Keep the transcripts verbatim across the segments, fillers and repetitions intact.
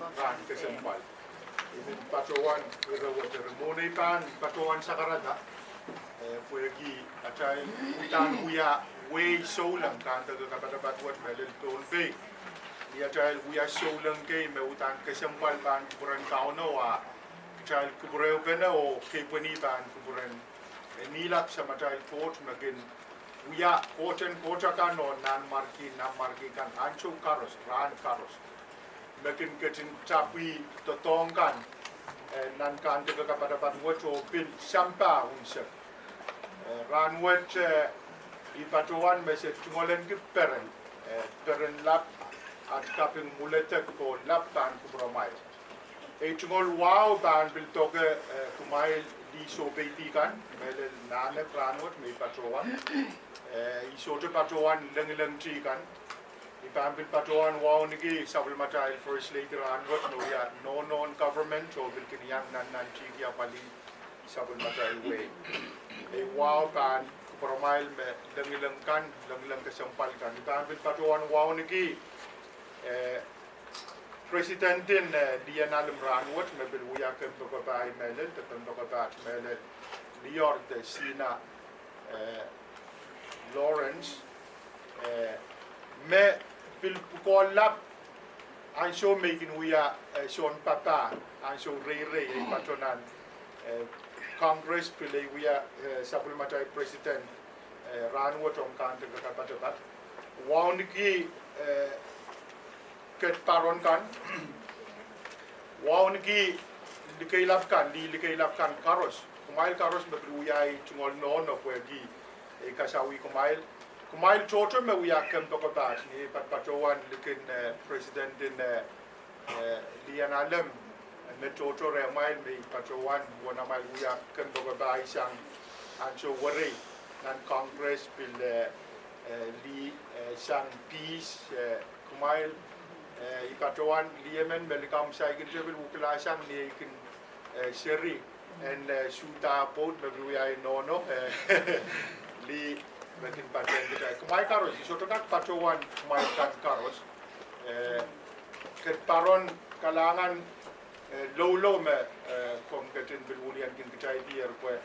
Rahn kesempwal. I men patohwan ire wet, eri mwohn ei pahn patohwan sakarada, eh, pwehki atail uhdahn wia wehi souleng, kandeke kapatapat wet mehlel Pohnpei. Ni atail wia souleng kei me uhdahn kesempwal pahn kupwuren Kauno, a kitail kupwurehupene oh keipweni pahn kupwuren, eh, Ngihlap Samatail Koht me kin wia kohten koht akan oh nanmwarki nanmwarki kan ansou koaros, rahn koaros. Me kin ketin tapwi doadoahk kan, eh, nan kandeke kapatapat wet oh pil sampah unsek. Eh, rahn wet, eh, I patohwan me se tungoalenki peren, eh, peren lap, at kaping mwuledek oh lap pahn kupwuramwail. Ei tungoal wahu pahn pil doke, eh, kumwail lih soupeidi kan, mehlel nanek rahn wet me I patohwan. Eh, I sohte patohwan lengilengdi kan. I pahn pil patohwan wauneki sapwellimatail First Lady rahn wet me wia nohnohn government oh pil kin iang nannantihki apwalih sapwellimatail wehi. Ei wahu pahn kupwuramwail me lengileng kan, lengileng kesempwal kan. I pahn pil patohwan wauneki, eh, President en, eh, Lien Alem rahn wet me pil wia kempoakepahi mehlel, de kempoakepaht mehlel Lior de Sina, eh, Lawrence, eh, me pil pwukoa lap ansou me I kin wia, eh, sounpapah, ansou reirei ei patohwan, eh, Congress pil ei wia, eh, sapwellimatail President, eh, rahn wet ong kandeke kapatapat. Wauneki, eh, kehn paron kan, wauneki likeilap kan, lih likeilap kan koaros. Kumwail koaros me pil wia ei tungoal nohno pwehki ei kasawih kumwail. Kumwail tohto me wia kempoakepaht ni ei patohwan likin, eh, President en, eh, eh, Lien Alem, me tohto rehmwail me I patohwan uwen amwail wia kempoakepahi sang ansou werei nan Congress pil, eh, eh, lih, eh, sang peace, eh, kumwail, eh, I patohwan lih emen me likamw saikinte pil wukila sang ni ei kin, eh, seri en, eh, suhda pwoud me pil wia ei nohno, eh, lih me kin patehng kitail. Kumwail koaros, I sohte kak patohwan kumwail kan koaros. Eh, kehn paron kalahngan, eh, loulou me, eh, komw ketin pil wiliandi kitail dier pwe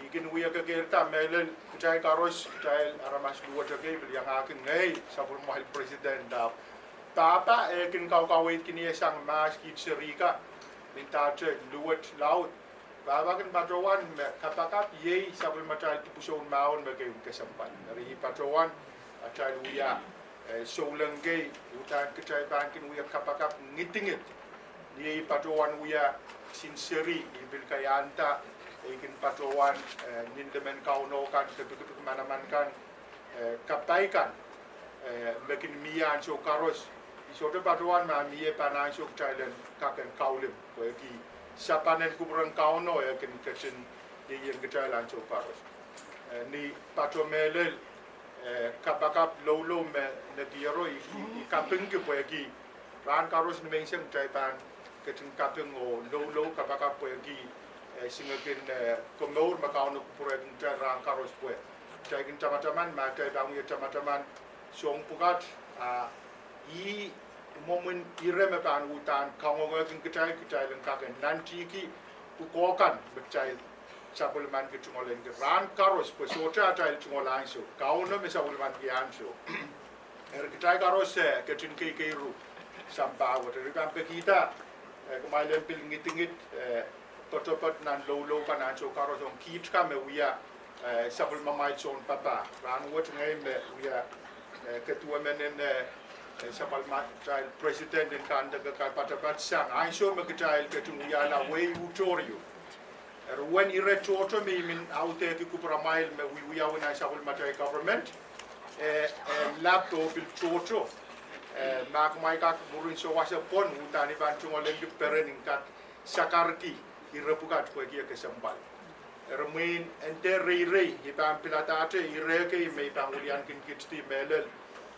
I kin wia kekeirda mehlel kitail koaros, kitail aramas luwet kei pil iangahki ngehi sapwellimamwail President, ahpw pahpa e kin kaukaweidki ie sang mahs kiht seri kan, mendahte luwet laud. Pahpa kin patohwan me kapakap iei sapwellimatail dipwisoun mahwen me keieu kesempwal. Eri I patohwan atail wia, eh, souleng kei, uhdahn kitail pahn kin wia kapakap ngidingid. Ni ei patohwan wia kisin seri, I pil kaiahnda ei kin patohwan, eh, nin limen Kauno kan, kepikipik manaman kan, eh, kapai kan, eh, me kin mie ansou koaros. I sohte patohwan ma mie pahn ansou kitail en kak en kaulim pwehki sapan en kupwuren Kauno e kin ketin ieiang kitail ansou koaros. Eh, ni pato mehlel, eh, kapakap loulou me nekiero I, I, I kapingki pwehki rahn koaros ni menseng kitail pahn ketin kaping oh loulou kapakap pwehki, eh, singekin, eh, komour me Kauno kupwurehkin kitail rahn koaros pwe kitail kin tamataman ma kitail pahn wia tamataman soahng pwukat, a ih mwomwen ire me pahn uhdahn kangongehkin kitail, kitail en kak en nantihki pwukoa kan me kitail sapwellimanki tungoalenki rahn koaros pwe sohte atail tungoal ansou, Kauno me sapwellimanki ansou. Eri kitail koaros, eh, ketin keikeiru sampah wet. Eri I pahn pekihda, eh, kumwail en pil ngidingid, eh, poatopoat nan loulou kan ansou koaros ong kiht ka me wia, eh, sapwellimamwail sounpapah. Rahn wet ngehi me wia, eh, keduwemen en, eh, eh, sapwellimatail President en kandeke kapatapat sang ansou me kitail ketin wiahla wehi utohr ieu. Eri uwen ire tohto me I men audehki kupwuramwail me wiewiawi nan sapwellimatail government, eh, eh, lap oh pil tohto. Eh, ma kumwail kak mwurin souwase pwon, uhdahn I pahn tungoalenki peren en kak sakarki ire pwukat pwehki e kesempwal. Eri mwein en dehr reirei, I pahn piladahte ire kei me I pahn wiliandi kin kihtdi mehlel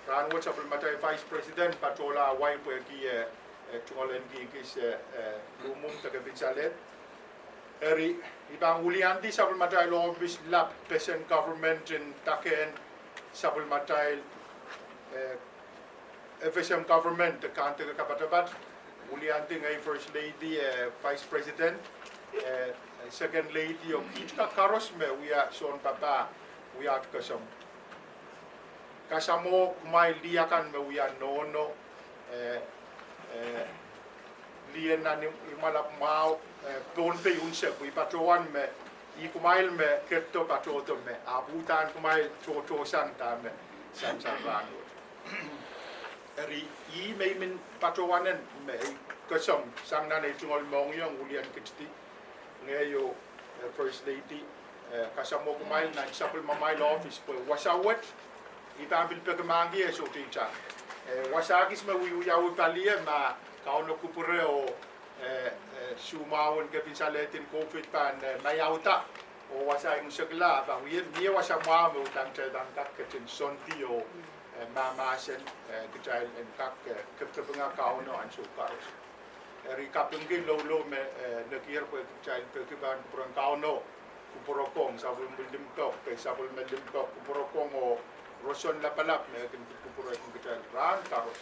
rahn wet sapwellimatail Vice President patohla Hawaii pwehki, eh, eh, tungoalenki kis, eh, eh, luhmwuhmw de kepin salehd. Eri I pahn wiliandi sapwellimatail ohpis lap pesen government en dakehn sapwellimatail, eh, FSM government de kandeke kapatapat. Wiliandi ngehi First Lady, eh, Vice President, eh, Second Lady, oh kiht kak koaros me wia sounpapah, wia kesempwal kasamwo kumwail lih akan me wia nohno, eh, eh, lih en nan imwalap mwahu, eh, Pohnpei unsek, I patohwan me, ih kumwail me ketido patohdo me, ahpw uhdahn kumwail tohtohsang dahme sansal rahnwet. Eri ih me I men patohwan en me I kesempwal sang nan ei tungoal mohngiong wiliandi kitido, ngehi oh, eh, First Lady, eh, kasamwo kumwail nan sapwellimamwail ohpis pwe wasa wet, I pahn pil peki mahkki e sohte ita. Eh, wasa kis me wiewiawi pali e ma Kauno kupwure oh, eh, eh, soumwahun kepin salehden COVID pahn, eh, maiauda. Oh wasa imwisekla, pahn wie, mie wasa mwahu me uhdahn kitail pahn kak ketin soandi oh, eh, mahmahsen, eh, kitail en kak, eh, kepikepinga Kauno ansou koaros. Eri kapingki loulou me, eh, nekier pwe kitail peki pahn kupwuren Kauno, kupwurokong, sapwellime limpoak, pwe sapwellime limpoak, kupwurokong oh roson lapalap me kin kupwurehng kitail rahn koaros.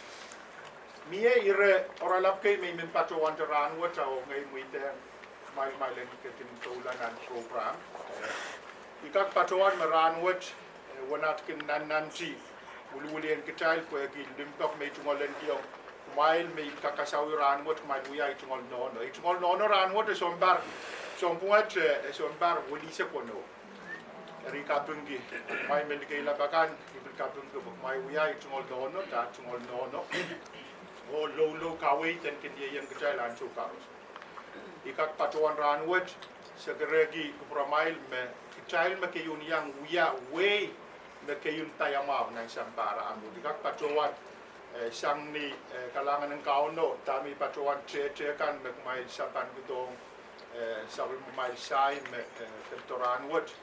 Mie ire oaralap kei me I men patohwante rahnwet oh ngehi mweidohng kumwail ma I en ketin doula nan program. I kak patohwan me rahnwet, eh, wenat kin nannanti wiliwilien kitail pwehki limpoak me I tungoal en kihong kumwail me I kak kasawih rahnwet, kumwail wia ei tungoal nohno. Ei tungoal nohno rahnwet e sounpar, sounpwungat, eh, e sounpar welihsek weneu. Eri kapingki, kumwail me likeilap akan, I pil kapingki pwe kumwail wia ei tungoal nohno, dah tungoal nohno. Oh loulou kaweid en kin ieiang kitail ansou koaros. I kak patohwan rahnwet, sekerehki kupwuramwail me kitail me keieu iang wia wehi me keieu paiamwahu nan sampah rahnwet. I kak patohwan, eh, sang ni, eh, kalahngan en Kauno, dahme I patohwan tehte kan me kumwail sapan kidohng, eh, sapwellimamwail sai me, eh, ketido rahnwet.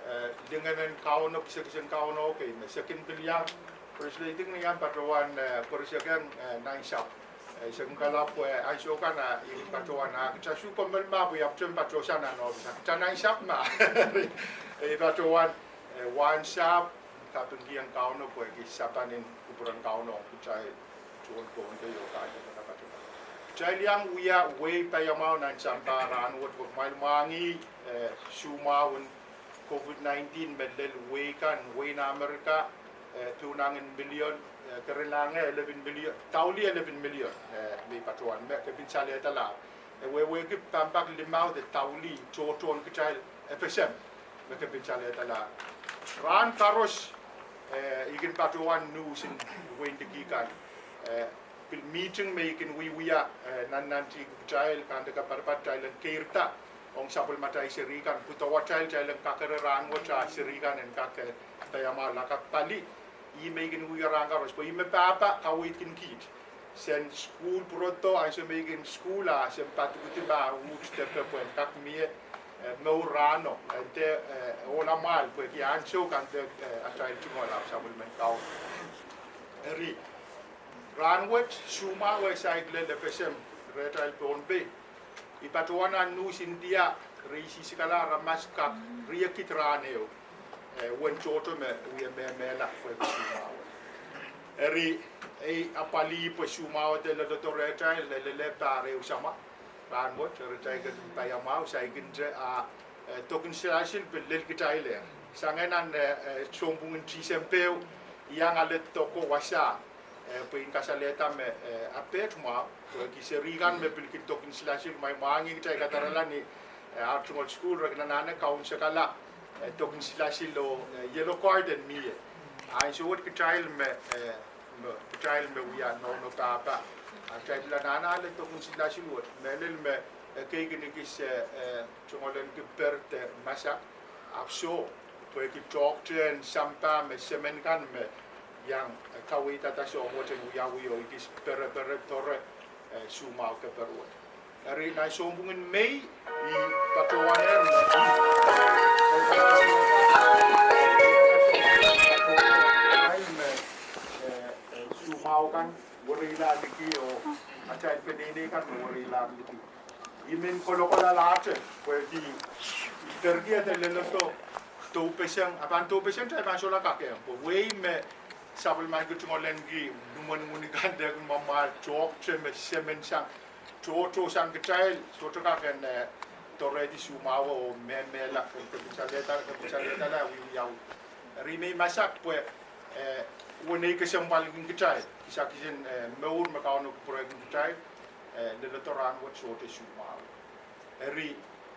Eh, lingenen Kauno, kisekisen Kauno kei me se kin pil iang, First Lady kin iang patohwan, eh, pwerisek ong, eh, nansapw. Eh, se kin kalap pwe ansou kan a I patohwan, a kita sohte kommoal ma pwe I ahpwtehn patohsang nan ohpis, a kita nansapw ma. Eh, I patohwan, eh, wahnsahpw, kapingkihong Kauno pwehki sapan en kupwuren Kauno, kitail tohn Pohnpei oh kaidehn patohwan. Kitail iang wia wehi paiamwahu nan sampah rahnwet pwe kumwail mwahngih, eh, soumwahun COVID nineteen me lel wehi kan, wehin Amerika, eh, piunangin milion, eh, kerenieng elepin milion, daulih elepin milion, eh, me I patohwan me kepin salehdala. E wehwehki pampap limau de daulih tohtohn kitail FSM me kepin salehdala. Rahn koaros, eh, I kin patohwan nuhsin wehin liki kan, eh, pil mihting me I kin wiewia, eh, nannanti kitail, kante kapatapat kitail en keirda ong sapwellimatail seri kan, pwudoatail, kitail en kak eri rahnwet a seri kan en kak, eh, paiamwahu lakapw pali. Ih me I kin wiewia rahn koaros pwe ih me pahpa kaweidkin kiht. Sen sukuhl pwurodo, ansou me I kin sukuhl a sen padikidi ma uht depe pwehn kak mie, eh, mour rahno, eh, de, eh, ohla mwahl pwehki ansou kan de, eh, atail tungoal ahpw sapwellimen Kauno. Eri, rahnwet soumwahu e saik lel FSM rehtail Pohnpei. I patohwan nan nuhs India, re isisikala aramas kak riekid rahn ehu, eh, uwen tohto me wie mehmehla pwehki soumwahu. Eri, ei apwalih pwe soumwahu de leledo rehtail, lelehng pahr ehu samwa rahnwet, rehtail ketin paiamwahu, saikinte a, eh, dokin silasil pil lel kitailehr. Sang nan, eh, eh, sounpwungen Tisempe, iang ale doko wasa, eh, pwe I en kasalehda me, eh, apet mwahu, pwehki seri kan me pil kin dokin silasil, ma I mwahngih kitail kadarala ni, eh, ar tungoal sukuhl, re kin anahne kaunsekala, eh, dokin silasil oh, eh, yellow card en mie. Ansou wet kitail me, eh, me, kitail me wia nohno pahpa, a kitail pil anahne ale dokin silasil wet, mehlel me, eh, ekei kin ekis, eh, eh, tungoal en kiper de masak, ahpw soh, pwehki toahkte en sampah me semen kan me iang, eh, kaweidada soahng wet en wiawi oh ekis perepere doare, eh, soumwahu keper wet. Eri nan sounpwungen Mei, I patohwanehr me, eh, eh, soumwahu kan wereila liki oh atail peneinei kan me wereila liki. I men kolokolahte pwehki I perkihda leledo, doupeseng, a pahn doupeseng kitail pahn solahr kak ehng, pwe wehi me sapwellimaniki tungoal enki, limwenwini kan de kin mwamwahl, toahkte me semen sang, tohtohsang kitail, sohte kak en, eh, doarehdi soumwahu oh mehmehla, kepitalehdala, kepitalehdala wiewiawi. Eri me I masak pwe, eh, uwen ei kesempwalkin kitail, kisakisen, eh, mour me Kauno kupwurehkin kitail, eh, leledo rahn wet sohte soumwahu. Eri,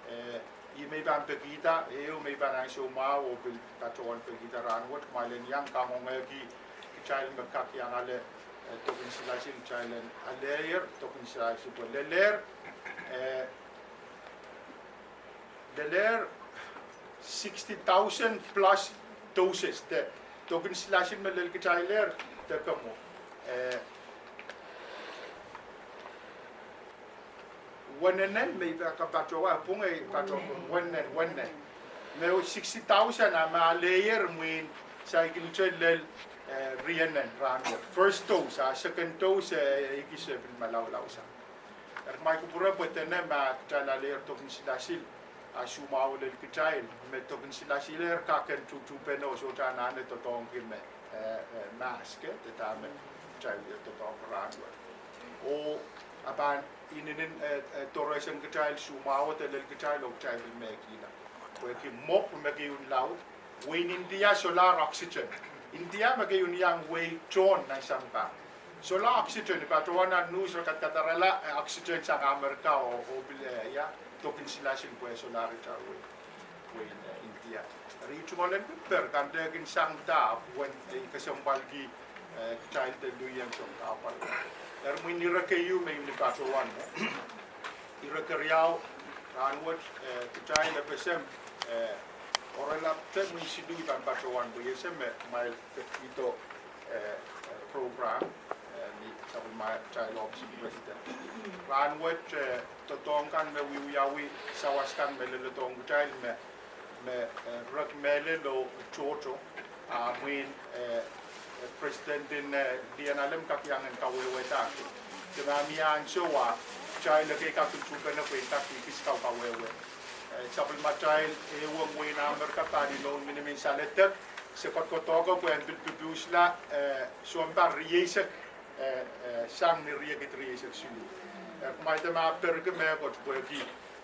eh, ih me I pahn pekihda, ehu me I pahn ansou mwahu oh pil patohwan pekihda rahn wet, kumwail en iang kangoangehki kitail me kak iang ale, eh, doken silasil, kitail en aleier doken silasil pwe lelehr, eh, lelehr sixty thousand plus doses de doken silasil me lel kitailehr de kemwo. Eh, wenenen me I pahn kapatohwa, pwung ei patohwan wenenen, wenenen. Me sixty thousand a me aleier mwurin saikinte lel, eh, rienen rahn wet. First dose, a second dose, eh, ekis e pil malaulausang. Eri kumwail kupwure pwe dene ma kitail aleier doken silasil, a soumwahu lel kitail, me doken silasilehr kak en tuhtupene oh sohte anahne doadoahngki me, eh, eh, mask, eh, de dahme kitail wia doadoahk rahn wet. Oh a pahn inenen, eh, eh, doarehsang kitail soumwahu de lel kitail oh kitail pil mehkihla. Pwehki mwekid me keieu laud, wehin India solahr oxygen. India me keieu iang wehi tohn nan sampah. Solahr oxygen, I patohwan nan news re kadkadarala, eh, oxygen sang Amerika oh, oh pil, eh, ia, doken silasil pwe solahr ita wehi, wehin, eh, India. Eri tungoal en pil per kandehkin sang da, uwen ei kesempwalki, eh, kitail de luhien soun kahpwal. Eri mwurin ire keieu me I pil patohwan mwo. Ire keriau, rahn wet, eh, kitail FSM, eh, oaralap de mwurin siluh I pahn patohwan pwe I ese me kumwail de ido, eh, eh, program, eh, ni sapwellimatail ohpis en president. Rahn wet, eh, doadoahk kan me wiewiawi, sawas kan me leledohng kitail me, me, eh, rek mehlel oh tohto, a mwurin, eh, eh, president en, eh, Lien Alem kak iang en kawehwehda. De ma mie ansou a kitail ekei kak pil tuhpene pwe en kak ekis kawehwe. Eh, sapwellimatail ehuong wehin Amerika pahn inoun minimin saledek, se kodokodohke pwe en pil pipihsla, eh, sounpar rieisek, eh, eh, sang ni riekid rieisek siluh. Eh, kumwail de ma perki mehkot pwehki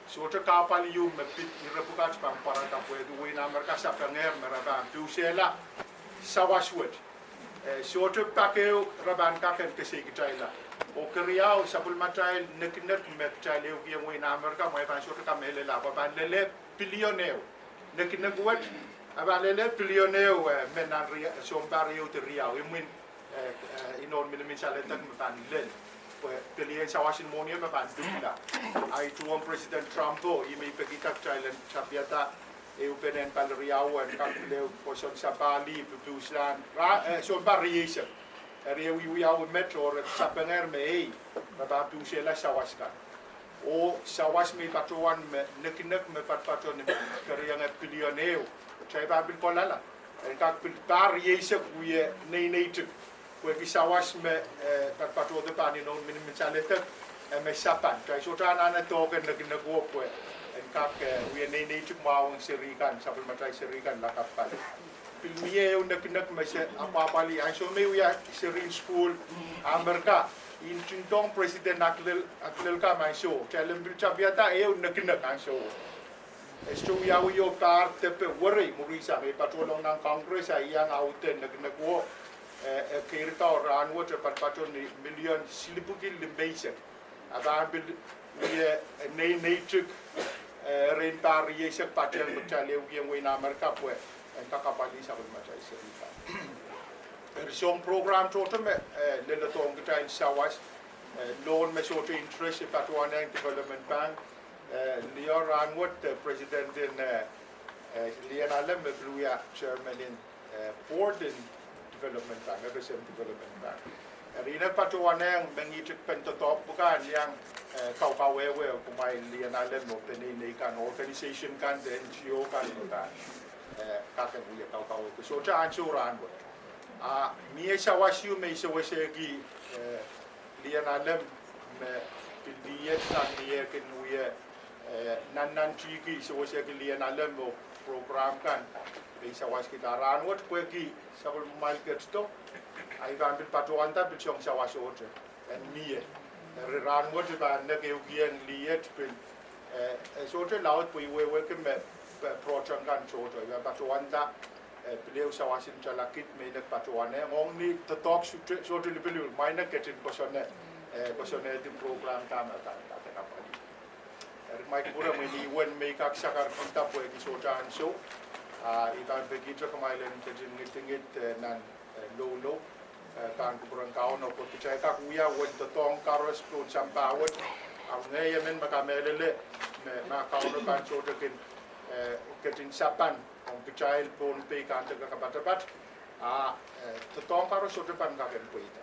sohte kahpwal ieu me pid ire pwukat pahn pwarada pwehki wehin Amerika sapengehr me re pahn pihsehla sawas wet. Eh, sohte pak ehu re pahn kak en kesehkitailla. Oh keriau, sapwellimatail nekinek me kitail ehukiong wehin Amerika, ma I pahn sohte kamehlele, pwe pahn lel pilion ehu. Nekinek wet, a pahn lel pilion ehu, eh, me nan ri-, sounpar riau de riau, imwin, eh, eh, inoun minimin saledek me pahn lel. Pwe pelien sawasen mwohni me pahn pwungla. Ahi tuhwong President Trump o, ih me I pekihda kitail en tapiada ehupenen pali riau en kak pil ehu pwoson sapahl, pipihslahn, ra-, eh, sounpar rieisek. Eri e wiewiawi met oh re sapengehr me ei, re pahn pihsehla sawas kan. Oh sawas me I patohwan me nekinek me patopato ni keriange pilion ehu, kitail pahn pil kolala. En kak pil pahr rieisek wie neineitik. Pwehki sawas me, eh, patopatohdo pahn inoun minimin saledek, eh, me sapan. Kitail sohte anahne doke nekineko pwe en kak, eh, wie neineitik mwahu ong seri kan, sapwellimatail seri kan lakapw pali. Pil mie ehu nekinek me se apwahpwalih ansou me I wia serihn sukuhl Amerika, I ntingdohng president Akilel-, Akilelkam ansouo, kitail en pil tapiada ehu nekinek ansouo. E sohte wiawi oh pahr depe werei mwurin sang, e patohlong nan Congress a iang audehn nekineko, eh, e keirda oh rahn wet e patopato ni milion silipwiki limeisek. A pahn pil wie neineitik, eh, erein pahr rieisek patehng me kitail ehukiong wehin Amerika pwe en kak apwalih sapwellimatail seri kan. Eri soun program tohto me, eh, leledohng kitail sawas, eh, loan me sohte interest e patohwanehng Development Bank, eh, liho rahn wet, eh, president en, eh, eh, Lien Alem me pil wia chairman en, eh, board en Development Bank, FSM Development Bank. Eri ih me patohwanehng mengihtik pen doadoahk pwukat iang, eh, kaukawehwe kumwail Lien Alem oh peneinei kan, organization kan de NGO kan me pahn, eh, kak en wie kaukawehwe. Sohte ansou rahn wet. A mie sawas ieu me I sewesehki, eh, Lien Alem me pil lih iet sang ni eh kin wie, eh, nannantihki, sewesehki Lien Alem oh program kan me I sawaskihda rahn wet pwehki sapwellimamwail ketido, a I pahn pil patohwanda pil song sawas ohte en mie. Eri rahnwet I pahn nek ehukiong liet pil, eh, eh, sohte laud pwe I wehwehki me, eh, project kan sohte, I pahn patohwanda, eh, pil ehu sawas en talakid me I nek patohwan, eh, ngoang ni doadoahk sohte, sohte lipilipil, ma I nek ketin kosonne, eh, kosonned en program kan me pahn kak apwalih. Eri kumwail kupwure, mwein I wen me I kak sakar pwuhda pwehki sohte ansou, ah, I pahn pekihte kumwail en ketin ngidingid, eh, nan, eh, loulou, eh, pahn kupwuren Kauno pwe kitail kak wia uwen doadoahk koaros pohn sampah wet, ah ngehi emen me kamehlele me ma Kauno pahn sohte kin, eh, ketin sapan ong kitail Pohnpei kan de kak kapatapat, ah, eh, doadoahk koaros sohte pahn kak en pweida.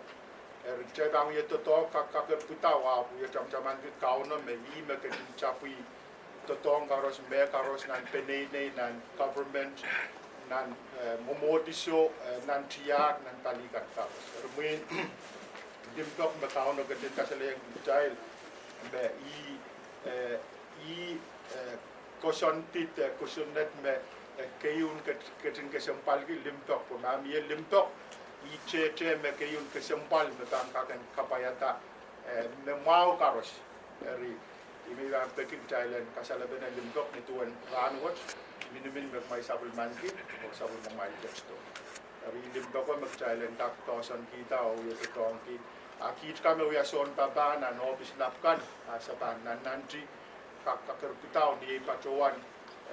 Eri kitail pahn wia doadoahk kak, kak en pwuda, ah, wia tamataman ki Kauno me ih me ketin tapwi doadoahk koaros, mehkoaros nan peneinei, nan government, nan, eh, mwomwohdiso, eh, nan tiahk, nan pali kan koaros. Eri mwein limpoak me Kauno ketin kasalehiong kitail me ih, eh, ih, eh, koasoandi de kosonned me, eh, keieun ket-, ketin kesempwalki limpoak, pwe ma mie limpoak, ih tehte me keieun kesempwal me pahn kak en kapwaiada, eh, me mwahu koaros. Eri I men pahn peki kitail en kasalehda limpoak ni duwen rahnwet, minimin me kumwail sapwellimaniki oh sapwellimamwail ketido. Eri limpoako me kitail en kak doahsoankihda oh wia doadoahngki, ah, kiht kan me wia soun papah nan ohpis lap kan, ah, se pahn nannanti kak kakerkidau ni ei patohwan,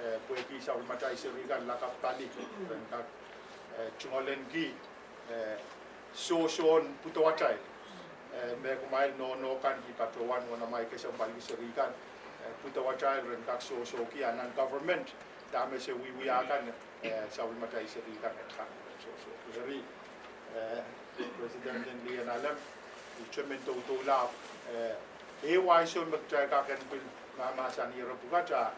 eh, pwehki sapwellimatail seri kan lakapw pali, ren kak, eh, tungoalenki, eh, sohsohn pwudowatail, eh, me kumwail nohno kan ki patohwan, oh nan amwail kesempwalki seri kan, eh, pwudowatail ren kak sohsohki, ah nan government, dahme se wiewia kan, eh, sapwellimatail seri kan et kan sohsohki. Eri, eh, President en Lien Alem, I men doudoulahng, eh, ehu ansou me kitail kak en pil mahmahsanih ire pwukat, ah,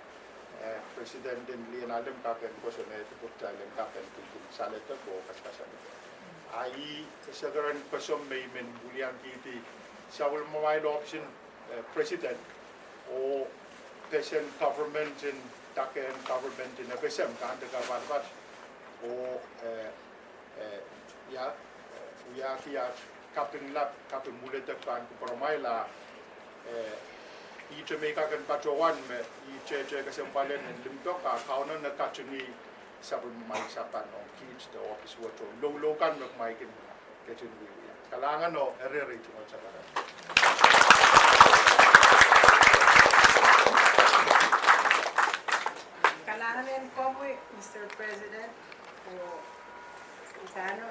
eh, President en Lien Alem kak en kosonned pwe kitail en kak en pil kin saledek oh kaskasal. Ah ih se keren kosonned me I men wiliankihdi sapwellimamwail ohpis en, eh, President oh pesen government en, dake en government en FSM kan de kapatapat oh, eh, eh, ia, eh, wiahki aht kaping lap, kaping mwuledek pahn kupwuramwail, ah, eh, ihte me I kak en patohwan me ih tehte kesempwal en limpoak, ah Kauno en katingih sapwellimamwail sapan ong kiht de ohpis wet oh loulou kan me kumwail kin ketin wiewia. Kalahngan oh eri eri tungoal sapwellime. Kalahngan en komwi, Mister President, oh I pahn